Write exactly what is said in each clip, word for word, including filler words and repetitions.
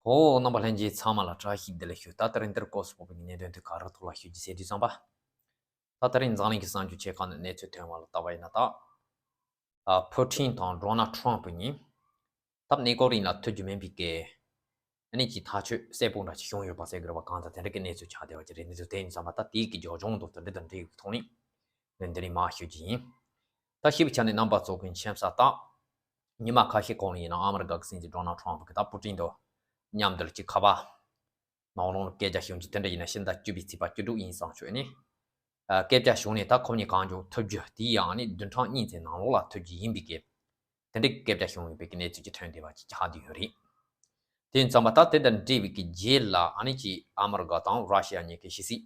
ཨོ། རྣམ་པ་ལྷན་རྒྱས་ཚང་མ་ལ་བཀྲ་ཤིས་བདེ་ལེགས་ཞུ། ད་དེ་རིང་འདིར་སྐོར་སོགས་པའི་གནད་དོན་དེ་ག་རེ་ཐོག་ལ་ཞུ་རྒྱུ་ཟེར་དུས་ཙམ་པ། ད་དེ་རིང་འཛམ་གླིང་གི་གསར་འགྱུར་ཆེ་ཁག་ནས་གནས་ཚུལ་ཐོན་པ་ལ་ལྟ་བ་ཡིན་ན་ད། ཨ། ཕུ་ཊིན་དང་ཌོ་ནལ་ཊམ་ཕུ་གཉིས། ད་གནས་སྐབས་རིང་ལ་ཐུག་རྒྱུ་མིན་པའི་སྐད། ཨ་ནི་ཅིག་ཐག་གཅོད་གསལ་པོ་འདྲ་ཅིག་བྱུང་ཡོད་པ་ཟེར་དགོས་རེད་པ། གང་ལྟར་དེ་འདྲ་གི་གནས་ཚུལ་ཆགས་བསྡད་པ་ཅིག་རེད། འདི་ཚོ་དེ་ཡིན་ཙམ་པ་ད་དེའི་གི་རྒྱབ་ལྗོངས་དང་དེ་འདྲ་དང་འབྲེལ་བའི་ཐོག་ནས་འདི་རིང་མར་ཞུ་རྒྱུ་ཡིན། ད་ཞུས་པའི་ཆ་ནས་རྣམ་པ་ཚོ་གི་མཁྱེན་གསལ་ལྟར། ཉི་མ་ཁ་ཤས་གོང་ལ་ཡིན་ན་ཨ་མི་རི་ཀ་གི་སྲིད་འཛིན་ཌོ་ནལ་ཊམ་ཕུ་གིས་ད་ཕུ་ཊིན་དང་མཉམ་དུ་ཅིག་ཁ་པར་ནང་ལོགས་ལ་སྐད་ཆ་བྱུང་རྒྱུ་དེ་འདྲ་ཡིན་ན་ཕྱི་ཟླ་བཅུ་པའི་ཚེས་པ་བཅུ་དྲུག་ཡིན་བསམ་ཆོག་ནི། ཨ། སྐད་ཆ་བྱུང་ནས་ད་ཁོ་གཉིས་གང་མགྱོགས་ཐུག་རྒྱུ་དེ་ཡང་ནི་བདུན་ཕྲག་གཉིས་ཙམ་ནང་ལོགས་ལ་ཐུག་རྒྱུ་ཡིན་པའི་སྐད། དེ་འདྲའི་སྐད་ཆ་བྱུང་ཡོད་པའི་གནས་ཚུལ་ཅིག་ཐོན་བསྡད་པ་ཅིག་ཆགས་བསྡད་ཡོད་རེད། དེ་ཡིན་ཙམ་པ་ད་དེ་དང་འབྲེལ་བའི་གི་རྗེས་ལ་ཨ་ནི་ཅིག་ཨ་མི་རི་ཀ་དང་ར་ཤི་ཡ་གཉིས་ཀྱི་ཕྱི་སྲིད་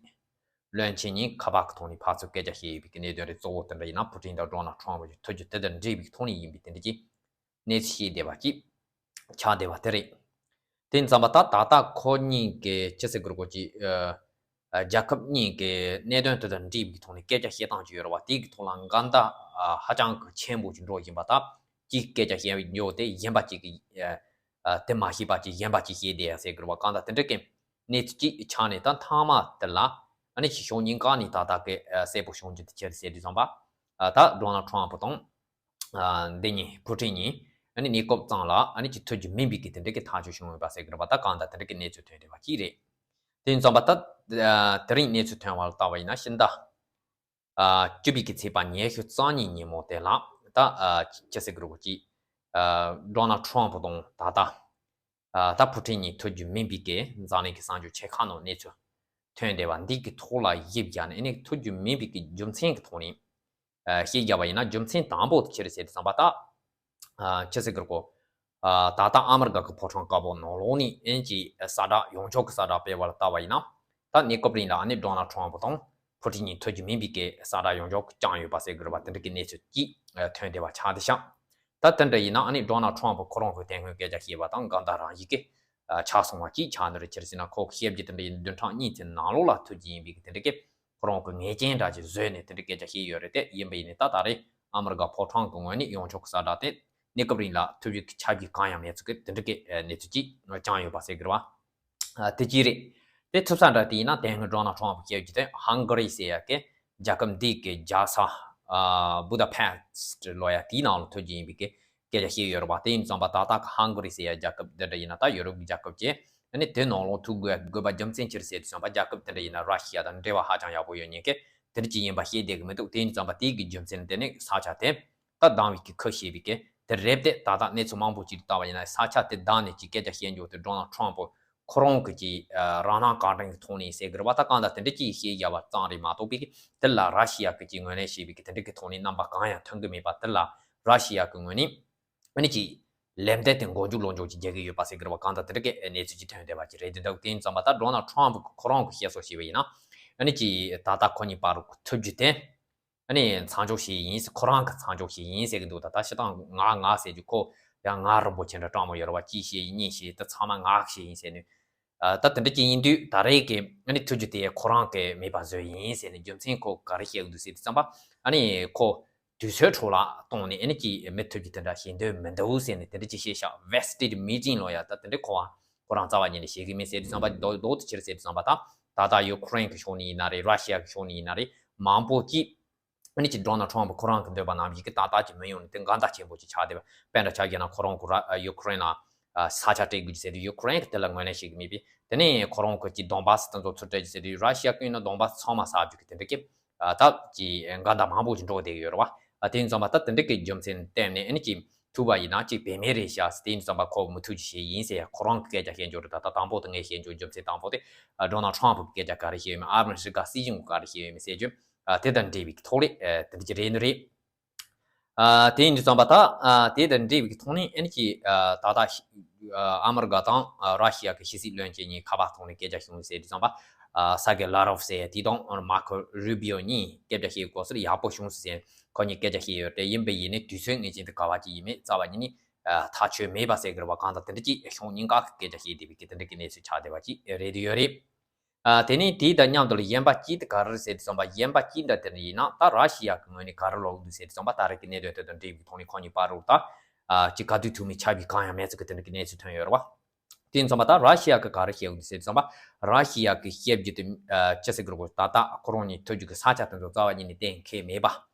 བློན་ཆེན་གཉིས་ཁ་པར་གྱི་ཐོག་ནས་ཕར་ཚུར་སྐད་ཆ་བཤད་ཡོད་པའི་གི་གནད་དོན་རེད། གཙོ་བོ་དེ་འདྲ་ཡིན་ན་ཕུ་ཊིན་དང་ཌོ་ནལ་ཊམ་ཕུ་ཐུག་རྒྱུ་དེ་དང་འབྲེལ་བའི་ཐོག་ནས་ཡིན་པའི་དེ་འདྲ་གི་གནས་ཚུལ་བཤད་བསྡད་པ་ཅིག་ཆགས་བསྡད་པ་དེ་རེད། དེ་ཡིན་ཙམ་པ་ད་ད་ལྟ་ཁོ་གཉིས་ཀྱི་ཅི་ཟེར་དགོས་རེད་གོ་ཅིག་ཨ། རྒྱལ་ཁབ་གཉིས་ཀྱི་གནད་དོན་དེ་དང་འབྲེལ་བའི་ཐོག་ནས་སྐད་ཆ་བཤད་སྟངས་ཅིག་ཡོད་རེད་པ། དེའི་གི་ཐོག་ལ་འགལ་ཟླ་ཨ། ཧ་ཅང་གི་ཆེན་པོ་ཅིག་འགྲོ་བཞིན་པ། ད་གཅིག་སྐད་ཆ་བཤད་ཡོད་དེ་གཞན་པ་གཅིག་གིས་ཨ། དེ་མ་ཤེས་པ་ཅིག་གཞན་པ་ཅིག་བཤད་བསྡད་ཡ་ཟེར་དགོས་རེད་པ། གང་ལྟར་དེ་འདྲ་གི་གནས་ཚུལ་ཅིག་ཆགས་ནས་ད་མཐའ་མ་དེ་ལ་ཨ་ནི་ཅིག་ཕྱོགས་གཉིས་ཀ་ནས་ད་ལྟ་གི་ཨ། གསལ་པོ་བྱུང་རྒྱུ་དེ་ཅི་རེད་ཟེར་དུས་ཙམ་པ། ཨ། ད་ཌོ་ནལ་ཊམ་ཕུ་དང་། ཨ། འདི་གཉིས་ཕུ་ཊིན་གཉིས་ཨ་ནི་གནས་སྐབས་ཙམ་ལ་ཨ་ནི་ཅིག་ཐུག་རྒྱུ་མིན་པའི་གི་དེ་འདྲ་གི་ཐག་གཅོད་བྱུང་ཡོད་པ་ཟེར་གི་རེད་པ། ད་གང་ལྟར་དེ་འདྲ་གི་གནས་ཚུལ་ཐོན་བསྡད་པ་ཅིག་རེད། དེ་ཡིན་ཙམ་པ་ད། ཨ། དེ་རིང་གནས་ཚུལ་ཐོན་པ་ལ་ལྟ་བ་ཡིན་ན་ཕྱི་ཟླ་ཨ། བཅུ་པའི་གི་ཚེས་པ་ཉི་ཤུ་རྩ་གཉིས་ཉིན་མོ་དེ་ལ་ད་ཨ། ཅི་ཟེར་གི་རེད་གོ་ཅིག་ཨ། ཌོ་ནལ་ཊམ་ཕུ་དང་ད་ལྟ་ཨ། ད་ཕུ་ཊིན་གཉིས་ཐུག་རྒྱུ་མིན་པའི་གི་འཛམ་གླིང་གི་གསར་འགྱུར་ཆེ་ཁག་ནང་གནས་ཚུལ་ཐོན་བསྡད་པ་འདི་གི་ཐོག་ལ་གཞི་བཞག་ནས་ཨ་ནི་ཐུག་རྒྱུ་མིན་པའི་གི་རྒྱུ་མཚན་གི་ཐོག་ནས། ཨ། ཤེས་རྒྱ་བ་ཡིན་ན་རྒྱུ་མཚན་དང་པོ་དེ་ཅི་རེད་ཟེར་དུས་ཙམ་པ་ད། ཨ། ཅི་ཟེར་དགོས་རེད་གོ་ཨ། ད་ལྟ་ཨ་མི་རི་ཀ་གི་ཕོ་བྲང་དཀར་པོ་ནང་ལོགས་ནས་ཨ་ནི་ཅིག་གསལ་བསྒྲགས་ཡོངས་ཁྱབ་ཀྱི་གསལ་བསྒྲགས་སྤེལ་བ་ལ་ལྟ་བ་ཡིན་ན། ད་གནས་སྐབས་རིང་ལ་ཨ་ནི་ཌོ་ནལ་ཊམ་ཕུ་དང་ཕུ་ཊིན་གཉིས་ཐུག་རྒྱུ་མིན་པའི་གི་གསལ་བསྒྲགས་ཡོངས་ཁྱབ་ཀྱི་བསྐྱངས་ཡོད་པ་ཟེར་དགོས་རེད་པ། དེ་འདྲ་གི་གནས་ཚུལ་ཅིག་ཨ། ཐོན་བསྡད་པ་ཆགས་བསྡད་ཤག་ད་དེ་འདྲ་ཡིན་ན་ཨ་ནི་ཌོ་ནལ་ཊམ་ཕུ་ཁོ་རང་གི་དེ་སྔོན་སྐད་ཆ་བཤད་པ་དང་འགལ་ཟླ་རང་བཞིན་གྱི་ཨ། ཆགས་སོང་བ་ཅིག་ཆགས་འདི་རེད། ཅི་རེད་ཟེར་ན་ཁོ་བཤད་རྒྱུ་དེ་འདྲ་ཡིན། བདུན་ཕྲག་གཉིས་ཙམ་ནང་ལོགས་ལ་ཐུག་རྒྱུ་ཡིན་པའི་གི་དེ་འདྲ་གི་ཁོ་རང་གི་ངེས་ཅན་འདྲ་ཅིག་བཟོས་ནས་དེ་འདྲ་སྐད་ཆ་བཤད་ཡོད་རེད། དེ་ཡིན་པ་ཡིན་ནའི་ད་ད་རེས་ཨ་མི་རི་ཀ་ཕོ་བྲང་གི་ངོས་ནས་ཡོངས་ཁྱབ་ཀྱི་གསལ་བསྒྲགས་དེ་གནས་སྐབས་རིང་ལ་ཐུག་རྒྱུ་གི་ཆ་རྒྱུས་གང་ཡང་མེད་ཚུལ་གྱི་དེ་འདྲ་གི་གནས་ཚུལ་ཅིག་བསྐྱངས་ཡོད་པ་ཟེར་གི་རེད་བ། ཨ། དེ་གཅིག་རེད། དེ་ཐུབ་ས་འདྲ་དེ་ཡིན་ན་དེ་སྔོན་ཌོ་ནལ་ཊམ་ཕུ་བཤད་རྒྱུ་དེ་ཧང་ག་རི་ཟེར་ཡ་གི་རྒྱལ་ཁབ་འདི་གི་རྒྱལ་ས་ཨ། བུ་ད་པེ་སི་ཊི་ལབ་ཡ་དེའི་ནང་ལ་ཐུག་རྒྱུ་ཡིན་པའི་གི་སྐད་ཆ་བཤད་ཡོད་རེད་པ། དེ་ཡིན་ཙམ་པ་ད་ལྟ་གི་ཧང་ག་རི་ཟེར་ཡ་རྒྱལ་ཁབ་འདི་འདྲ་ཡིན་ན་ད་ཡོ་རོབ་ཀྱི་རྒྱལ་ཁབ་ཅིག་ཨ་ནི་དེ་ནང་ལོགས་ཐུག་དགོས་དགོས་པ་རྒྱུ་མཚན་ཅི་རེད་ཟེར་དུས་ཙམ་པ་རྒྱལ་ཁབ་དེ་འདྲ་ཡིན་ན་ར་ཤི་ཡ་དང་འབྲེལ་བ་ཧ་ཅང་ཡག་པོ་ཡོད་མཁན་གྱི་དེ་འདྲ་ཅིག་ཡིན་པ་བཤད་བསྡད་གི་མི་འདུག་དེ་ཡིན་ཙམ་པ་དེའི་གི་རྒྱུ་མཚན་དེ་ནི་ས་ཆ་དེ་ད་སྡང་བའི་གི་ཁུ་ཞེས་པའི་གི་དེ་རེད་དེ། ད་ལྟ་གནས་ཚུལ་མང་པོ་ཅིག་ལྟ་བ་ཡིན་ན་ས་ཆ་དེ་བདག་ནས་ཅིག་སྐད་ཆ་བཤད་འཇོག་དེ་ཌོ་ནལ་ཊམ་ཕུ་ཁོ་རང་གི་ཅིག་ཨ། རང་སྣང་གང་དྲན་གི་ཐོག་ནས་ཟེར་གི་རེད་པ། ད་གང་ལྟར་དེ་འདྲ་ཅིག་བཤད་བཞག་པ་ཙམ་རེད་མ་གཏོགས་པའི་གི་དེ་ལ་ར་ཤི་ཡ་གི་ཅིག་ངོས་ལེན་བྱས་པའི་གི་དེ་འདྲ་གི་ཐོག་ནས་རྣམ་པ་གང་ཡང་ཐོན་གི་མེད་པ། དེ་ལ་ར་ཤི་ཡ་གི་ངོས་ནས་ཨ་ནི་ཅིག་ལན་འདེབས་དེ་མགོ་མཇུག་ལོག་མཇུག་ཅིག་རྒྱག་གི་ཡོད་པ་ཟེར་གི་རེད་པ། གང་ལྟར་དེ་འདྲ་གི་གནས་ཚུལ་ཅིག་ཐོན་བསྡད་པ་ཅིག་རེད། དེ་འདྲ་དེ་ཡིན་ཙམ་པ་ད་ཌོ་ནལ་ཊམ་ཕུ་ཁོ་རང་གི་བཤད་སྲོལ་བྱས་པ་ཡིན་ན་ཨ་ནི་ཅིག་ད་ལྟ་ཁོ་གཉིས་བར་ཐུག་རྒྱུ་དེ་ཨ་ནི་མཚམས་འཇོག་བྱས་ཡིན། ཁོ་རང་གི་མཚམས་འཇོག་བྱས་ཡིན་ཟེར་གི་འདུག་ད་ལྟ་སྤྱིར་བཏང་ང་ང་ཟེར་རྒྱུ་ཁོ་ཡང་ང་རིན་པོ་ཆེ་འདྲ་སྤྲང་མོ་ཡོད་རེད་པ། གཅིག་བྱས་གཉིས་བྱས་དེ་ཚང་མ་ང་བྱས་ཡིན་ཟེར་ནས། ཨ། ད་དེ་འདྲ་ཅིག་ཡིན་དུས་ད་རེས་ཀྱི་ཨ་ནི་ཐུག་རྒྱུ་དེ་ཁོ་རང་གི་མེད་པ་བཟོས་ཡིན་ཟེར་ནས་རྒྱུ་མཚན་ཁོ་ག་རེ་བཤད་གི་འདུག་ཟེར་དུས་ཙམ་པ་ཨ་ནི་ཁོ་དུས་ཚོད་འཕྲོ་བརླག་གཏོང་ནས་ཨ་ནི་ཅིག་མི་ཐུག་རྒྱུ་དེ་འདྲ་བྱེད་འདོད་མི་འདུག་ཟེར་ནས་དེ་འདྲ་ཅིག་བཤད་ཤག Vested Meeting ལབ་ཡ་ད་དེ་འདྲ་ཁོ་བ་ཁོ་རང་རྩ་བ་ཉིད་ནས་བཤད་གི་མེད་ཟེར་དུས་ཙམ་པ། རྡོག་རྡོག་ཏུ་ཕྱིར་ཟེར་དུས་ཙམ་པ་ད་ད་ལྟ་ཡུ་ཁུ་རེན་གི་ཕྱོགས་ནས་ཡིན་ན་རེད། ར་ཤི་ཡ་གི་ཕྱོགས་ནས་ཡིན་ན་རེད། མང་པོ་ཅིག་ཨ་ནི་ཅིག་ཌོ་ནལ་ཊམ་ཕུ་ཁོ་རང་གི་འདོད་པ་ནང་བཞིན་གྱི་ཏག་ཏག་ཅིག་མི་ཡོང་ནས་དེ་འགལ་ཟླ་ཆེན་པོ་ཅིག་ཆགས་བསྡད་པ། དཔེ་འདྲ་ཆ་བཞག་ན་ཁོ་རང་གི་ར་ཡུ་ཁུ་རེན་ལ་ས་ཆ་སྤྲད་དགོས་ཟེར་དུས་ཡུ་ཁུ་རེན་གི་དེ་ལ་ངོས་ལེན་བྱེད་ཀྱི་མེད་པས། དེ་ནས་ཁོ་རང་གི་ཅིག་དོན་བྷ་སི་དེ་ཚོ་ཚུར་སྤྲད་ཀྱི་ཟེར་དུས་ར་ཤི་ཡ་གི་ཡིན་ན་དོན་བྷ་སི་ཚང་མ་ཟ་རྒྱུ་གི་དེ་འདྲ་གི་ད་ཅིག་འགལ་ཟླ་མང་པོ་ཅིག་འགྲོ་བསྡད་ཀྱི་ཡོད་རེད་བ། དེ་ཡིན་ཙང་མ་ད་དེ་འདྲ་གི་རྒྱུ་མཚན་བསྟན་ནས་ཨ་ནི་ཅིག་ཐུག་པ་ཡིན་ན་ཅིག་བེད་མེད་རེད་ཤག་དེ་ཡིན་ཙང་མ་ཁོ་མུ་མཐུད་ཅིག་བྱས་ཡིན་ཟེར་ཡ་ཁོ་རང་གི་སྐད་ཆ་བཤད་འཇོག་རེད། ད་ད་དང་པོ་དེ་ངས་བཤད་འཇོག་རྒྱུ་མཚན་དང་པོ་དེ་ཌོ་ནལ་ཊམ་ཕུ་གི་སྐད་ཆ་ག་རེ་བཤད་ཡོད་མེད། ཨ་མི་རི་ཀ་སྲིད་གཞུང་གི་ག་རེ་བཤད་ཡོད་མེད་ཟེར་རྒྱུ་ཨ། དེ་དང་འབྲེལ་བའི་ཐོག་ལས་ཨ། དེ་འདྲ་ཅིག་རེད་ནི་རེད། ཨ། དེ་ཡིན་དུས་ཙམ་པ་ད་ཨ། དེ་དང་འབྲེལ་བའི་ཐོག་ནས་ཨ་ནི་ཅིག་ཨ། ད་ལྟ་ཨ། ཨ་མི་རི་ཀ་དང་ཨ། ར་ཤི་ཡ་གི་ཕྱི་སྲིད་བློན་ཆེན་གཉིས་ཁ་པར་ཐོག་ནས་སྐད་ཆ་བྱུང་ཟེར་དུས་ཙམ་པ་ཨ། སེར་གེ་ལ་རོབ་ཟེར་དེ་དང་མར་ཁོ་རུ་བྷི་ཡོ་གཉིས་སྐད་ཆ་བཤད་སྐབས་སུ་ཡག་པོ་བྱུང་ཟེར་ཁོ་གཉིས་སྐད་ཆ་བཤད་ཡོད་རེད། ཡིན་པ་ཡིན་ནའི་དུས་ཚོད་ངེས་ཅན་དུ་ག་བ་ཅིག་ཡིན་མེད་རྩ་བ་ཉིད་ནས་ཨ། ཐག་ཆོད་མེད་པ་ཟེར་གི་རེད་བ། གང་ལྟར་དེ་འདྲ་ཅིག་ཕྱོགས་གཉིས་ཀ་གི་སྐད་ཆ་བཤད་བསྡད་པའི་གི་དེ་འདྲ་གི་གནས་ཚུལ་ཆགས་བསྡད་པ་ཅིག་རེད་དུ་ཡོད་རེད། ཨ། དེ་ནས་དེའི་དང་མཉམ་དུ་ལ་གཞན་པ་གཅིག་དེ་ག་རེ་རེད་ཟེར་དུས་ཙམ་པ། གཞན་པ་གཅིག་འདྲ་དེ་འདྲ་ཡིན་ན་ད་ར་ཤི་ཡ་གི་ངོས་ནས་ག་རེ་ལབ་ཀྱི་འདུག་ཟེར་དུས་ཙམ་པ། ད་རེས་ཀྱི་གནད་དོན་དེ་དང་འབྲེལ་བའི་ཐོག་ནས་ཁོ་གཉིས་བར་རུ་ད་ཨ། ཅིག་ག་དུས་ཐུག་མིན་ཆ་བཞག་གང་ཡང་མེད་ཚུལ་གྱི་དེ་འདྲ་གི་གནས་ཚུལ་ཐོན་ཡོད་རེད་བ། དེ་ཡིན་ཙང་པ་ད་ར་ཤི་ཡ་གི་ག་རེ་བཤད་ཡོད་འདུག་ཟེར་དུས་ཙང་པ། ར་ཤི་ཡ་གི་བཤད་རྒྱུ་དེ་ཨ་ཅི་ཟེར་དགོས་རེད། ད་ལྟ་ཁོ་རང་གཉིས་ཐུག་རྒྱུ་གི་ས་ཆ་དེ་ཚོ་རྩ་བ་ཉིད་ནས་གཏན་འཁེལ་མེད་པ་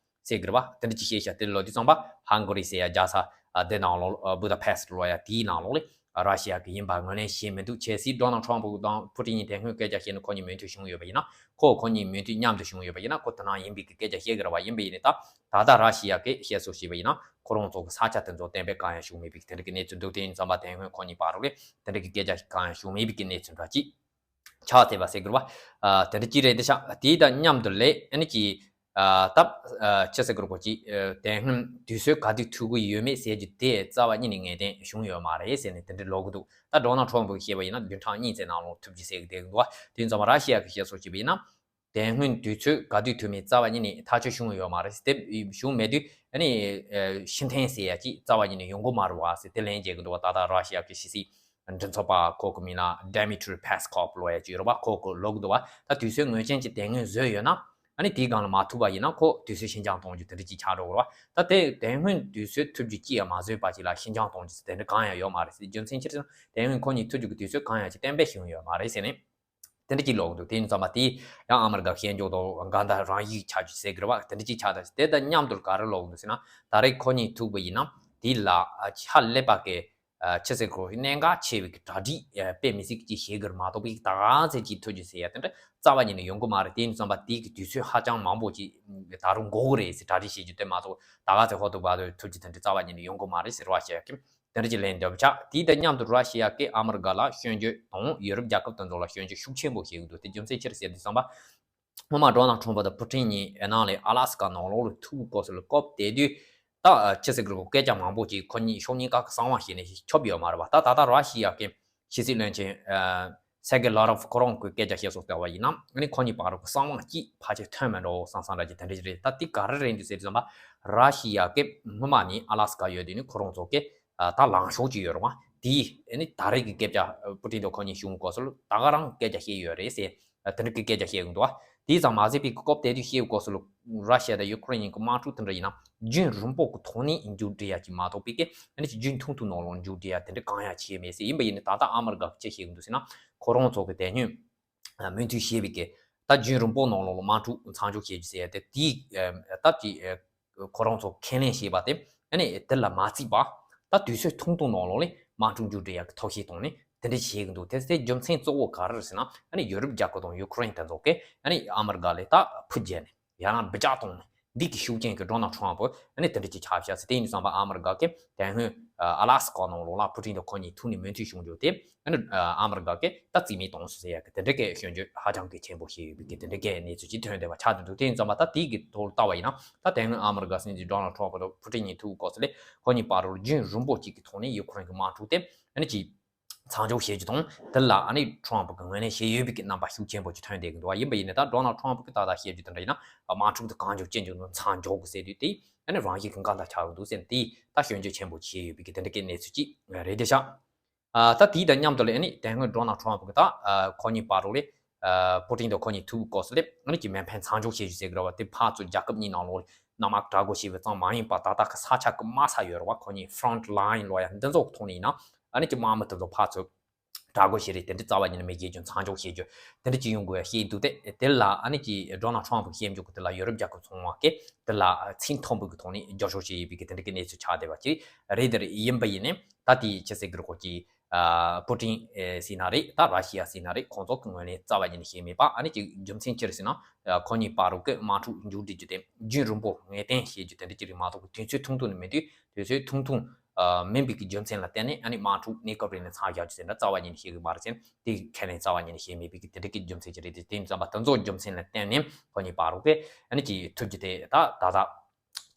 ཟེར་དགོས་རེད་པ། དེ་འདྲ་ཅིག་བཤད་ཤག་དེ་ལོ་དུས་ཙང་པ་ཧང་གོ་རི་ཟེར་ཡ་རྒྱལ་ས་ཨ་དེ་ནང་ལོགས་ཨ་བུ་ད་པེ་སི་ལོ་ཡ་དེའི་ནང་ལོགས་ལ་ར་ཤི་ཡ་གི་ཡིན་པ་ངོས་ལེན་བྱས་མི་འདུག་གལ་སྲིད་ཌོ་ནལ་ཊམ་ཕུ་དང་ཕུ་ཊིན་གཉིས་དེ་སྔོན་སྐད་ཆ་བཤད་ནས་ཁོ་གཉིས་མོས་མཐུན་བྱུང་ཡོད་པ་ཡིན་ན། ཁོ་ཁོ་གཉིས་མོས་མཐུན་མཉམ་དུ་བྱུང་ཡོད་པ་ཡིན་ན་ཁོ་དེ་ནང་ཡིན་པའི་གི་སྐད་ཆ་བཤད་གི་རེད་པ། ཡིན་པ་ཡིན་ནའི་ད་ད་ལྟ་ར་ཤི་ཡ་གི་བཤད་སྲོལ་བྱས་པ་ཡིན་ན་ཁོ་རང་ཚོ་གི་ས་ཆ་དེ་ཚོ་གཏན་འབེབས་གང་ཡང་བྱུང་མེད་པའི་དེ་འདྲ་གི་གནས་ཚུལ་འདུག་དེ་ཡིན་ཙང་པ་དེ་སྔོན་ཁོ་གཉིས་བར་ལ་དེ་འདྲ་གི་སྐད་ཆ་གང་ཡང་བྱུང་མེད་པའི་གི་གནས་ཚུལ་འདྲ་ཅིག་ཆགས་ཐེབས་པ་ཟེར་དགོས་རེད་པ། ཨ་དེ་འདྲ་ཅིག་རེད་དེ་ཤག་དེའི་དང་མཉམ་དུ་ལས་ཨ་ནི་ཅིག་ཨ་ད་ཨ་ཅི་ཟེར་དགོས་རེད་པ། ཅིག་ཨ་དེ་སྔོན་དུས་ཚོད་ག་དུས་ཐུག་གི་ཡོད་མེད་ཟེར་རྒྱུ་དེ་རྩ་བ་ཉིད་ནས་ངེས་གཏན་བྱུང་ཡོད་མ་རེད་ཟེར་ནས་དེ་འདྲ་ལབ་གི་འདུག་ད་ཌོ་ནལ་ཊམ་ཕུ་གིས་བཤད་པ་ཡིན་ན་བདུན་ཕྲག་གཉིས་ཙམ་ནང་ལོགས་ཐུག་རྒྱུ་ཟེར་གི་བསྡད་གི་འདུག་པ། དེ་ཡིན་ཙང་པ་ར་ཤི་ཡ་གིས་བཤད་སྲོལ་བྱས་པ་ཡིན་ན། དེ་སྔོན་དུས་ཚོད་ག་དུས་ཐུག་མིན་རྩ་བ་ཉིད་ནས་ཐག་གཅོད་བྱུང་ཡོད་མ་རེད། དེ་བྱུང་མེད་དུས་ཨ་ནི་ཕྱིར་འཐེན་ཟེར་ཡ་ཅིག་རྩ་བ་ཉིད་ནས་ཡོང་གི་མ་རེད་པ་ཟེར་དེ་ལན་རྒྱག་གི་འདུག་པ། ད་ལྟ་ར་ཤི་ཡ་གི་ཕྱི་སྲིད་མགྲིན་ཚབ་པ་ཁོ་གི་མིང་ལ་Dmitry Peskov ལབ་ཡ་ཅིག་ཡོད་རེད་པ། ཁོ་གིས་ལབ་གི་འདུག་པ། ད་དུས་ཚོད་ངེས་ཅན་ཅིག་དེ་སྔོན་བཟོས་ཡོད་ན་ཨ་ནི་དེའི་སྒང་ལ་མ་ཐུག་པ་ཡིན་ན་ཁོ་དུས་ཚོད་ཕྱིར་འགྱངས་གཏོང་རྒྱུ་དེ་འདྲ་ཅིག་ཆགས་འགྲོ་གི་རེད་པ། ད་དེ་དེ་སྔོན་དུས་ཚོད་ཐུག་རྒྱུ་ཅི་ཡང་མ་བཟོས་པ་ཅིག་ལ་ཕྱིར་འགྱངས་གཏོང་རྒྱུ་དེ་འདྲ་གང་ཡང་ཡོད་མ་རེད་ཟེར། རྒྱུ་མཚན་ཅི་རེད་ཟེར་ན་དེ་སྔོན་ཁོ་གཉིས་ཐུག་རྒྱུ་གི་དུས་ཚོད་གང་ཡང་ཅིག་གཏན་འབེབས་བྱུང་ཡོད་མ་རེད་ཟེར་ནས། དེ་འདྲ་ཅིག་ལབ་གི་འདུག་དེ་ཡིན་ཙང་པ་དེ་ཡང་ཨ་མི་རི་ཀ་ཤན་ཆོག་དང་འགལ་ཟླ་རང་ཡིག་ཆགས་རྒྱུ་ཟེར་གི་རེད་པ། དེ་འདྲ་ཅིག་ཆགས་ད་དེ་དང་མཉམ་དུ་ག་རེ་ལབ་གི་འདུག་ཟེར་ན། ད་རེས་ཁོ་གཉིས་ཐུག་པ་ཡིན་ན་དེ་ལ་ཨ་ཧ་ལས་པ་གི་ཨ་ཅི་ཟེར་དགོས་རེད། གནད་འགག་ཆེ་བའི་གི་གྲ་སྒྲིག་ཨ་དཔེ་མི་སྲིད་ཅིག་བྱེད་གི་རེད་མ་གཏོགས་པའི་ད་ག་ཚོད་ཅིག་ཐུག་རྒྱུ་ཟེར་ཡ་དེ་འདྲ་རྩ་བ་ཉིད་ནས་ཡོང་གི་མ་རེད། དེ་ཡིན་ཙང་པ་དེ་གི་དུས་ཚོད་ཧ་ཅང་མང་པོ་ཅིག་ད་རུང་འགོར་གི་རེད་ཟེར་གྲ་སྒྲིག་བྱེད་རྒྱུ་དེ་མ་གཏོགས་ད་ག་ཚོད་ཧོ་ཐུག་བ་ཐུག་རྒྱུ་དེ་འདྲ་རྩ་བ་ཉིད་ནས་ཡོང་གི་མ་རེད་ཟེར་བ་བཤད་ཀྱི། དེ་འདྲ་ཅིག་ལན་འདེབས་ཆགས། དེའི་དང་མཉམ་དུ་ར་ཤི་ཡ་གིས་ཨ་མི་རི་ཀ་ལ་སྐྱོན་བརྗོད་དང་ཡུ་རོབ་རྒྱལ་ཁབ་དེ་ཚོ་ལ་སྐྱོན་བརྗོད་ཤུགས་ཆེན་པོ་བྱེད་ཀྱི་འདུག་དེ་རྒྱུ་མཚན་ཅི་རེད་ཟེར་དུས་ཙམ་པ། སྔོན་མ་ཌོ་ནལ་ཊམ་ཕུ་དང་ཕུ་ཊིན་གཉིས་ཨ་ནང་ལ་ཨ་ལ་སི་ཀ་ནང་ལོགས་ལ་ཐུག་གི་སྐབས་སུ་ལ་སྐབས་དེ་དུས་ད་ཅི་ཟེར་དགོས་རེད། སྐད་ཆ་མང་པོ་ཅིག་ཁོ་གཉིས་ཕྱོགས་གཉིས་ཀ་གི་གསང་བ་བཤད་ནས་ཁྱབ་ཡོད་མ་རེད་པ། ད་ད་ལྟ་ར་ཤི་ཡ་གི་ཕྱི་སྲིད་བློན་ཆེན་ཨ་སེར་གེ་ལ་ཝ་རོབ་ཁོ་རང་གི་སྐད་ཆ་བཤད་སྲོལ་ལྟ་བ་ཡིན་ན་ཨ་ནི་ཁོ་གཉིས་བར་གི་གསང་བ་གཅིག་ཕལ་ཆེར་ཐོན་མི་འགྲོ་བསམ་བསམ་འདྲ་ཅིག་དེ་འདྲ་ཅིག་རེད། ད་དེ་ག་རེ་རེད་འདུག་ཟེར་དུས་ཙམ་པ། ར་ཤི་ཡ་གིས་སྔོན་མ་ནས་ཨ་ལ་སི་ཀ་ཡོད་དུས་ནས་ཁོ་རང་ཚོ་གི་ཨ་ད་ལངས་ཕྱོགས་ཅིག་ཡོད་རེད་པ། དེ་ཨ་ནི་ད་རེས་ཀྱི་སྐད་ཆ་ཨ་པུ་ཏིན་དང་ཁོ་གཉིས་བྱུང་སྐབས་སུ་ད་ག་རང་སྐད་ཆ་བཤད་ཡོད་རེད་ཟེར་ཨ་དེ་འདྲ་གི་སྐད་ཆ་བཤད་ཀྱི་འདུག་པ། དེ་ཙམ་མ་ཟད་པའི་སྐབས་དེ་དུས་བཤད་སྐབས་སུ་ར་ཤི་ཡ་དང་ཡུ་ཀེ་རེན་གཉིས་ཀྱི་དམག་འཁྲུག་དེ་འདྲ་ཡིན་ན་རྒྱུན་རིང་པོ་གི་ཐོག་ནས་མཇུག་སྒྲིལ་ཡ་ཅིག་མ་གཏོགས་པའི་གི་ཨ་ནི་ཅིག་རྒྱུན་ཐུང་ཐུང་ནང་ལོགས་མཇུག་སྒྲིལ་ཡ་དེ་འདྲ་གང་ཡང་བྱས་མེད་ཟེར། ཡིན་པ་ཡིན་ནའི་ད་ལྟ་ཨ་མི་རི་ཀ་གིས་ཅི་བཤད་ཀྱི་འདུག་ཟེར་ན་ཁོ་རང་ཚོ་གི་དེ་སྔོན་མོས་མཐུན་བྱས་པའི་གི་ད་རྒྱུན་རིང་པོ་ནང་ལོགས་ལ་དམག་འཁྲུག་མཚམས་འཇོག་བྱེད་རྒྱུ་ཟེར་ཡ་དེ་དེའི་ད་ཅིག་ཁོ་རང་ཚོ་ཁས་ལེན་བྱས་པ་དེ་ཨ་ནི་དེ་ལ་མ་བརྩིས་པ་ད་དུས་ཚོད་ཐུང་ཐུང་ནང་ལོགས་ལ་དམག་འཁྲུག་མཇུག་སྒྲིལ་ཡག་གི་ཐབས་ཤེས་བཏང་ནས་དེ་འདྲ་བྱེད་ཀྱི་འདུག་དེ་ཚོའི་རྒྱུ་མཚན་གཙོ་བོ་ག་རེ་རེད་ཟེར་ན་ཨ་ནི་ཡུ་རོབ་རྒྱལ་ཁབ་དང་ཡུ་ཀེ་རེན་དེ་ཚོ་གིས་ཨ་ནི་ཨ་མི་རི་ཀ་ལ་ད་ཕུ་རྒྱལ་ནས་ཡང་ན་འབུད་རྒྱག་བཏང་ནས་འདི་གི་ཤུགས་རྐྱེན་གྱིས་ཌོ་ནལ་ཊམ་ཕུ་ཨ་ནི་དེ་འདྲ་ཅིག་ཆགས་བཞག་ཟེར། དེ་ཡིན་དུས་ཙམ་པ་ཨ་མི་རི་ཀ་གིས་དེ་སྔོན་ཨ་ལ་སི་ཀ་ནང་ལོགས་ལ་ཕུ་ཏིན་དང་ཁོ་གཉིས་ཐུག་ནས་མོས་མཐུན་བྱུང་རྒྱུ་དེ་ཨ་ནི་ཨ་མི་རི་ཀ་གིས་ད་རྩིས་མེད་གཏོང་སོང་ཟེར་ཡག་གི་དེ་འདྲ་གི་སྐྱོན་བརྗོད་ཧ་ཅང་གི་ཆེན་པོ་བྱས་ཡོད་པའི་གི་དེ་འདྲ་གི་གནས་ཚུལ་ཅིག་ཐོན་བསྡད་པ་ཆགས་བསྡད་འདུག་དེ་ཡིན་ཙམ་པ་ད་དེའི་གི་ཐོག་ལ་ལྟ་བ་ཡིན་ན་ད་དེ་སྔོན་ཨ་མི་རི་ཀ་སྲིད་འཛིན་ཌོ་ནལ་ཊམ་ཕུ་དང་ཕུ་ཏིན་གཉིས་ཐུག་སྐབས་སུ་ལ་ཁོ་གཉིས་བར་རུ་རྒྱུན་རིང་པོ་ཅིག་གི་ཐོག་ནས་ཡུ་ཀེ་རེན་གྱི་དམག་འཁྲུག་དེ་ཨ་ནི་ཅིག་མཚམས་འཇོག་བྱེད་རྒྱུ་དང་དེ་ལ་ཨ་ནི་ཊམ་ཕུ་གིས་ངོས་ལེན་བྱས་ཡོད་པའི་གི་རྣམ་པ་ཤུགས་ཆེན་པོ་ཅིག་ཐོན་བསྡད་ཀྱི་འདུག་ཡིན་པ་ཡིན་ནའི་ད་ཌོ་ནལ་ཊམ་ཕུ་གིས་ད་ལྟ་བཤད་རྒྱུ་དེ་འདྲ་ཡིན་ན་དམག་འཁྲུག་དེ་གང་མགྱོགས་ཅི་མགྱོགས་མཚམས་འཇོག་དགོས་ཟེར་དུས་དེ་ཨ་ནི་རང་བཞིན་གྱི་འགལ་ཟླ་ཆགས་ཀྱི་འདུག་ཟེར་ནས་དེ་ད་སྐྱོན་བརྗོད་ཆེན་པོ་བྱས་ཡོད་པའི་གི་དེ་འདྲ་གི་གནས་ཚུལ་ཅིག་རེད་དེ་ཤག་ཨ་ད་དེའི་དང་མཉམ་དུ་ལ་ཨ་ནི་དེ་སྔོན་ཌོ་ནལ་ཊམ་ཕུ་གིས་ད་ཨ་ཁོ་གཉིས་བར་རུ་ལ་ཨ་པུ་ཏིན་དང་ཁོ་གཉིས་ཐུག་སྐབས་སུ་ལ་ཨ་ནི་ཅིག་མེ་འཕེན་མཚམས་འཇོག་བྱེད་རྒྱུ་ཟེར་གི་རེད་པ། དེ་ཕར་ཚུར་རྒྱལ་ཁབ་གཉིས་ནང་ལོགས་ལ་གནམ་དམག་གྲལ་སྒོ་ཕྱེ་བ་ཙམ་མ་ཡིན་པར་ད་ལྟ་གི་ས་ཆ་གི་དམག་ས་ཡོད་རེད་པ། ཁོ་གཉིས་ཕ་རོན་ཊི་ལའིན་ལབ་ཡ་འདི་ཚོ་གི་ཐོག་ནས་ཡིན་ན་ཨ་ནི་ཅིག་དམག་མི་དེ་ཚོ་ཕར་ཚུར་གྲལ་སྒོ་ཕྱེ་རེས་དེ་འདྲ་རྩ་བ་ཉིད་ནས་མི་བྱེད་རྒྱུ་མཚམས་འཇོག་བྱེད་རྒྱུ་དེ་འདྲ་ཅིག་ཡོང་དགོས་ཡ་བཤད་འདུག་དེ་དེ་ལ་ཨ་ནི་ཅིག་ཌོ་ནལ་ཊམ་ཕུ་གིས་བཤད་རྒྱུ་གི་དེ་ལ་ཡུ་རོབ་རྒྱལ་ཁབ་ཚང་མ་གིས་དེ་ལ་ཚད་མཐོན་པོ་གི་ཐོག་ནས་རྒྱབ་སྐྱོར་བྱས་ཡོད་པའི་གི་དེ་འདྲ་གི་གནས་ཚུལ་ཆགས་བསྡད་པ་ཅིག་རེད། དེ་ཡིན་པ་ཡིན་ནའི་ད་དེ་ཅི་ཟེར་དགོས་རེད། ཁོ་གི་ཨ་པུ་ཏིན་ཨེ་ཟེར་ན་རེད། ད་ར་ཤི་ཡ་ཟེར་ན་རེད། ཁོང་ཚོ་གི་ངོས་ནས་རྩ་བ་ཉིད་ནས་བཤད་མེད་པ། ཨ་ནི་ཅིག་རྒྱུ་མཚན་ཅི་རེད་ཟེར་ན་ཨ་ཁོ་གཉིས་བར་རུ་གི་དམག་འཁྲུག་མཇུག་སྒྲིལ་རྒྱུ་དེ་རྒྱུན་རིང་པོ་ངེས་གཏན་བྱེད་རྒྱུ་དེ་འདྲ་ཅིག་རེད་མ་གཏོགས་གི་དུས་ཚོད་ཐུང་ཐུང་ནས་མེད་དུས་དུས་ཚོད་ཐུང་ཐུང་ཨ་མིན་པའི་གི་རྒྱུ་མཚན་ལ་བརྟེན་ནས་ཨ་ནི་དམག་འཁྲུག་གནས་སྐབས་རིང་ལ་མཚམས་བཞག་རྒྱུ་ཟེར་ན་རྩ་བ་ཉིད་ནས་བཤད་གི་མ་རེད་ཟེར་ན་དེ་ཁས་ལེན་རྩ་བ་ཉིད་ནས་བྱས་མེད་པའི་གི་དེ་འདྲ་གི་རྒྱུ་མཚན་ཅིག་རེད། དེ་དེ་ཡིན་ཙང་པ་དེ་ཚོ་རྒྱུ་མཚན་ལ་བརྟེན་ནས་ཁོ་གཉིས་བར་རུ་གི་ཨ་ནི་ཅིག་ཐུག་རྒྱུ་དེ་ད་ད་ད།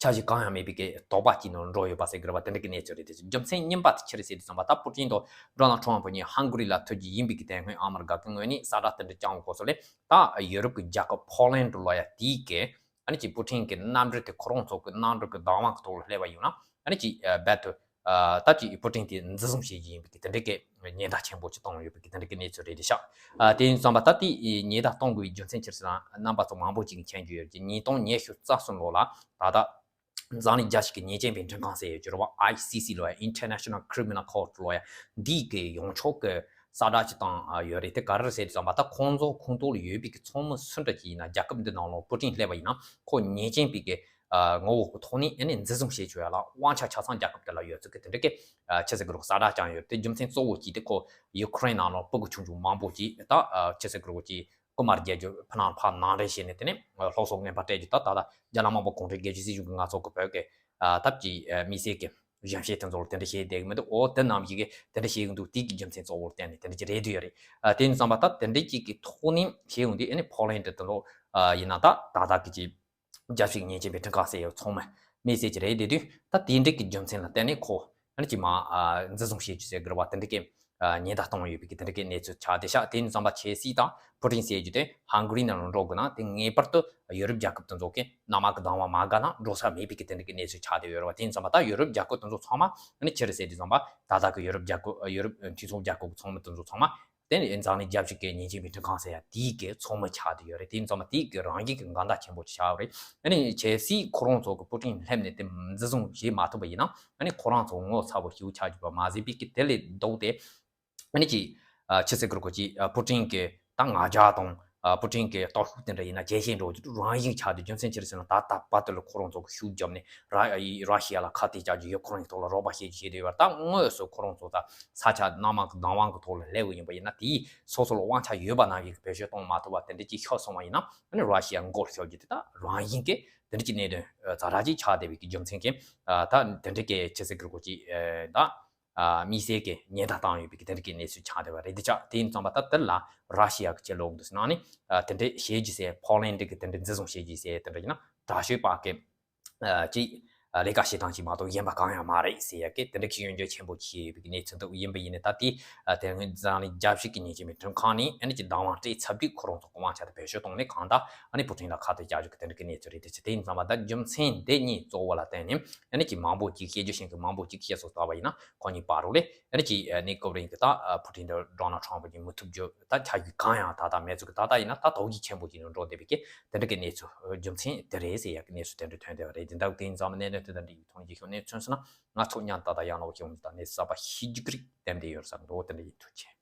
འཆར་གཞི་གང་ཡང་མེད་པའི་གི་དོགས་པ་གཅིག་ནང་འགྲོ་ཡོད་པ་ཟེར་གི་རེད་པ། དེ་འདྲ་གི་གནས་ཚུལ་རེད། དེ་རྒྱུ་མཚན་གཉིས་པ་དེ་ཅི་རེད་ཟེར་དུས་ཙམ་པ་ད་པུ་ཏིན་དང་ཌོ་ནལ་ཊམ་ཕུ་གཉིས་ཧང་གོ་རི་ལ་ཐུག་རྒྱུ་ཡིན་པའི་གི་དེ་སྔོན་ཨ་མི་རི་ཀ་གི་ངོས་ནས་གསལ་བསྒྲགས་དེ་འདྲ་བསྐྱངས་སྐབས་སུ་ལ་ད་ཡུ་རོབ་ཀྱི་རྒྱལ་ཁབ་ཕོ་ལན་ཌི་ལབ་ཡ་དེའི་གི་ཨ་ནི་ཅིག་པུ་ཏིན་གི་མནའ་འབྲེལ་དེ་ཁོ་རང་ཚོ་གི་མནའ་འབྲེལ་གི་བདག་དབང་གི་ཐོག་ལ་སླེབས་པ་ཡིན་ན་ཨ་ནི་ཅིག་རྦད་དེ་ཨ་ད་ཅིག་པུ་ཏིན་དེ་འཛིན་བཟུང་བྱེད་རྒྱུ་ཡིན་པའི་གི་དེ་འདྲ་གི་ཉེན་བརྡ་ཆེན་པོ་ཅིག་བཏང་ཡོད་པའི་གི་དེ་འདྲ་གི་གནས་ཚུལ་རེད་དེ་ཤག་ཨ་དེ་ཡིན་ཙང་པ་ད་དེ་ཉེན་བརྡ་གཏོང་དགོས་པའི་རྒྱུ་མཚན་ཅི་རེད་ཟེར་ན་རྣམ་པ་ཚོ་མང་པོ་ཅིག་གིས་མཁྱེན་རྒྱུ་ཡོད་ཀྱི་ཉིས་སྟོང་ཉི་ཤུ་རྩ་གསུམ་ལོ་ལ་ད་ལྟ་ འཛམ་གླིང་རྒྱལ་སྤྱི་གི་ཉེས་ཅན་པའི་ཁྲིམས་ཁང་ཟེར་ཡོད་ཀྱི་རེད་བ། ཨའི་སི་སི་ལོ་ཡ། International Criminal Court ལོ་ཡ། འདི་གི་ཡོངས་ཁྱབ་ཀྱི་གསལ་བསྒྲགས་ཅིག་བཏང་ཡོད་རེད། དེ་ག་རེ་རེད་ཟེར་དུས་ཙམ་པ། ད་ཁོང་ཚོ་ཁོངས་གཏོགས་ལ་ཡོད་པའི་གི་ཚོགས་མི་སུ་འདྲ་ཅིག་ཡིན་ན། རྒྱལ་ཁབ་འདི་ནང་ལ་པུ་ཏིན་སླེབས་པ་ཡིན་ན། ཁོ་ཉེས་ཅན་པའི་གི་ངོ་བོ་གི་ཐོག་ནས་ཨ་ནི་འཛིན་བཟུང་བྱེད་ཆོག་ཡ་ལ་དབང་ཆ་ཆ་ཚང་རྒྱལ་ཁབ་དེ་ལ་ཡོད་ཚུལ་གི་དེ་འདྲ་གི་ཆི་ཟེར་གི་རེད། གསལ་བསྒྲགས་བསྐྱངས་ཡོད་རེད། དེ་རྒྱུ་མཚན་གཙོ་བོ་གཅིག་དེ་ཁོ་ཡུ་ཁུ་རེན་ནང་ལ་སྤུ་གུ་ཆུང་ཆུང་མང་པོ་ཅིག་ད་ཆི་ཟེར་གི་རེད། ཅིག་རྐུན་མ་རྒྱག་རྒྱུ་ཕར་ནང་ཕར་ནང་འདྲེན་བྱས་ནས། དེ་ནས་སློབ་གསོ་ངན་པ་སྤྲད་རྒྱུ། ད་ད་ལྟ་རྒྱ་ནག་དམར་པོ་གུང་ཁྲན་རྒྱལ་གཅེས་སྲིད་གཞུང་གིས་ང་ཚོ་གི་བོད་ཀྱི་ཐབས་ཀྱི་དམིགས་བསལ་གྱི་གཞོན་སྐྱེས་དེ་ཚོ་ལ་དེ་འདྲ་བྱས་བསྡད་ཀྱི་མི་འདུག་འོ་དེ་རྣམས་ཀྱིས་དེ་འདྲ་བྱེད་ཀྱི་འདུག་དེ་གི་རྒྱུ་མཚན་གཙོ་བོར་བརྟེན་ནས་དེ་འདྲ་ཅིག་རེད་འདོད་ཡོད་རེད། དེ་ཡིན་ཙང་པ་ད་དེ་འདྲ་ཅིག་གི་ཐོག་ནས་བྱེད་ཡོང་དུས། ཨ་ནི་ཕོ་ལན་ཌི་དེ་ཚོ་ཡིན་ན་ད་ད་ལྟ་གི་ཅིག་རྒྱལ་སྤྱི་གི་ཉེས་ཅན་པའི་ཁྲིམས་ཁང་ཟེར་ཡོད་ཚང་མ་མི་སེར་གྱི་རེད་དེ་དུས། ད་དེ་འདྲ་གི་རྒྱུ་མཚན་ལ་བརྟེན་ནས་ཁོ་ཨ་ནི་ཅིག་མ་འཛིན་བཟུང་བྱེད་རྒྱུ་ཟེར་གི་རེད་བ། དེ་འདྲ་གི་ཉེན་བརྡ་བཏང་ཡོད་པའི་གི་དེ་འདྲ་གི་གནས་ཚུལ་ཆགས་བསྡད་ཤག་དེ་ཡིན་ཙང་པ་ཆེ་སྲིད་དང་པུ་ཏིན་ཟེར་རྒྱུ་དེ་ཧང་གྷི་རི་ནང་ལ་འགྲོ་དགོས་ན། དེ་ངེས་པར་དུ་ཡོ་རོབ་རྒྱལ་ཁབ་དེ་ཚོ་གི་གནམ་དམག་གི་བདག་དབང་མ་དགའ་ན་འགྲོ་ས་མེད་པའི་གི་དེ་འདྲ་གི་གནས་ཚུལ་ཆགས་བསྡད་ཡོད་རེད་བ། དེ་ཡིན་ཙང་པ་ད་ཡོ་རོབ་རྒྱལ་ཁབ་དེ་ཚོ་ཚང་མ་ཨ་ནི་ཕྱིར་ཟེར་དུས་ཙམ་པ། ད་ལྟ་གི་ཡོ་རོབ་རྒྱལ་ཁབ་ཡོ་རོབ་འཐུས་ཚོགས་རྒྱལ་ཁབ་གི་ཚོགས་མི་དེ་ཚོ་ཚང་མ། དེ་ནས་འཛམ་གླིང་རྒྱལ་སྤྱི་གི་ཉེས་ཅན་པའི་ཁྲིམས་ཁང་ཟེར་ཡ་དེའི་གི་ཚོགས་མི་ཆགས་བསྡད་ཡོད་རེད། དེ་ཡིན་ཙང་མ་དེའི་གི་རང་བཞིན་གི་འགལ་ཟླ་ཆེན་པོ་ཆགས་ཡོད་རེད། ཨ་ནི་གལ་སྲིད་ཁོ་རང་ཚོ་གི་པུ་ཏིན་སླེབས་ནས་དེ་འཛིན་བཟུང་བྱེད་མ་ཐུབ་པ་ཡིན་ན། ཨ་ནི་ཁོ་རང་ཚོ་ངོ་ཚ་བོ་ཞེ་པོ་ཆགས་རྒྱུ་པ་མ་ཟད་པའི་གི་དེ་ལས་ལྡོག་སྟེ། ཨ་ནི་ཅིག་ཆི་ཟེར་གི་རེད། ཁོ་ཅིག་པུ་ཏིན་གི་ད་ང་རྒྱལ་དང་པུ་ཏིན་གི་སྟོབས་ཤུགས་དེ་འདྲ་ཡིན་ན་ཇེ་ཆེ་འགྲོ་རྒྱུ་རང་བཞིན་ཆགས་དུས། རྒྱུ་མཚན་ཅི་རེད་ཟེར་ན། ད་ལྟ་བར་དུ་ལ་ཁོ་རང་ཚོ་གི་ཤུགས་བརྒྱབ་ནས་ར་ར་ཤི་ཡ་ལ་ཁ་གཏད་བཅག་རྒྱུ། ཡུ་ཁུ་རེན་གི་ཐོག་ལ་རོགས་པ་བྱེད་རྒྱུ་བྱེད་དུ་ཡོད་པ། ད་དངོས་སུ་ཁོ་རང་ཚོ་ད་ས་ཆ་གནམ་དམག་གི་བདག་དབང་གི་ཐོག་ལ་སླེབས་པ་ཡིན་པ་ཡིན་ན། དེས་སོ་སོ་ལ་དབང་ཆ་ཡོད་པ་ནང་བཞིན་གི་བེད་སྤྱོད་གཏོང་མ་ཐུབ་པ་དེ་འདྲ་ཅིག་ཤོར་སོང་བ་ཡིན་ན། ཨ་ནི་ར་ཤི་ཡ་མགོ་ལ་ཤོར་རྒྱུ་དེ་ད་རང་བཞིན་གི་དེ་འདྲ་ཅིག་གནད་དོན་ཛ་དྲག་ཅིག་ཆགས་བསྡད་པའི་གི་རྒྱུ་མཚན་གྱིས། ད་དེ་འདྲ་གི་ཆི་ཟེར་གི་རེད། ཁོ་ཅིག་ད། ཨ། དམིགས་བསལ་གྱི་ཉེན་བརྡ་བཏང་ཡོད་པའི་གི་དེ་འདྲ་གི་གནས་ཚུལ་ཆགས་བསྡད་པ་རེད། དེ་ཆགས་དེ་ཡིན་ཙང་པ་ད་དེ་ལ་ར་ཤི་ཡ་གི་ཆེད་ལོག་འདུག་ཟེར་ན། ཨ་ནི་ཨ་དེ་འདྲ་བྱེད་རྒྱུ་ཟེར། ཕོ་ལན་ཌི་གི་དེ་འདྲ་འཛིན་བཟུང་བྱེད་རྒྱུ་ཟེར་དེ་འདྲ་ཡིན་ན། དྲག་ཤོས་པ་གི་ཨ་ཅིག་ཨ་ལས་ཀ་བྱེད་སྟངས་ཅིག་མ་གཏོགས་གཞན་པ་གང་ཡང་མ་རེད་ཟེར་ཡ་གི་དེ་འདྲ་གི་སྐྱོན་བརྗོད་ཆེན་པོ་བྱས་ཡོད་པའི་གི་གནས་ཚུལ་འདུག་ཡིན་པ་ཡིན་ནའི་ད་དེ་ཨ་དེ་སྔོན་འཛམ་གླིང་རྒྱལ་སྤྱི་གི་ཉེས་ཅན་པའི་ཁྲིམས་ཁང་ནས་ཨ་ནི་ཅིག་བདག་དབང་སྤྲད་ཚར་དུས། ཁོ་རང་ཚོ་གི་དབང་ཆ་དེ་བེད་སྤྱོད་བཏང་ནས་གང་ལྟར་ཨ་ནི་པུ་ཏིན་ལ་ཁ་གཏད་བཅག་རྒྱུ་གི་དེ་འདྲ་གི་གནས་ཚུལ་རེད། དེ་ཆ་དེ་ཡིན་ཙང་པ་ད་རྒྱུ་མཚན་དེ་གཉིས་གཙོ་བོ་ལ་བརྟེན་ནས། ཨ་ནི་ཅིག་མང་པོ་ཅིག་བཤད་རྒྱུ་ཞིག་གི་མང་པོ་ཅིག་བཤད་སོང་ལྟ་བ་ཡིན་ན། ཁོ་གཉིས་བར་རུ་ལས་ཨ་ནི་ཅིག་ནེ་ཀོ་རིང་གི་ད་པུ་ཏིན་དང་ཌོ་ནལ་ཊམ་ཕུ་གཉིས་མི་ཐུག་རྒྱུ་ད་ཆགས་རྒྱུ་གང་ཡང་ད་ལྟ་མེད་ཚུལ་གི། ད་ལྟ་ཡིན་ན་ད་དོགས་གཞི་ཆེན་པོ་ཅིག་ནང་འགྲོ་བསྡད་པའི་གི་དེ་འདྲ་གི་གནས་ཚུལ། རྒྱུ་མཚན་དེ་རེད་ཟེར་ཡ་གི་གནས་ཚུལ་དེ་འདྲ་ཐོན་བསྡད་པ་རེད། དེ་འདྲ་དེ་ཡིན་ཙང་གནད་དོན་དེ་འདྲ་ཡིན་ཐོག་ནས་ཅིག་ཤོད་ནས་མཚོན་སོང་ན། ང་ཚོ་མཉམ་ད་ལྟ་ཡང་ལོག་ཅིག་འོང་ད་གནས་ཚུལ་གསར་པ་ཤེས་རྒྱུ་གི་རིགས་བསྟན་བསྡད་ཡོད་ས་འགྲོ། དེ་འདྲ་ཡིན། ཐུགས་རྗེ་ཆེ།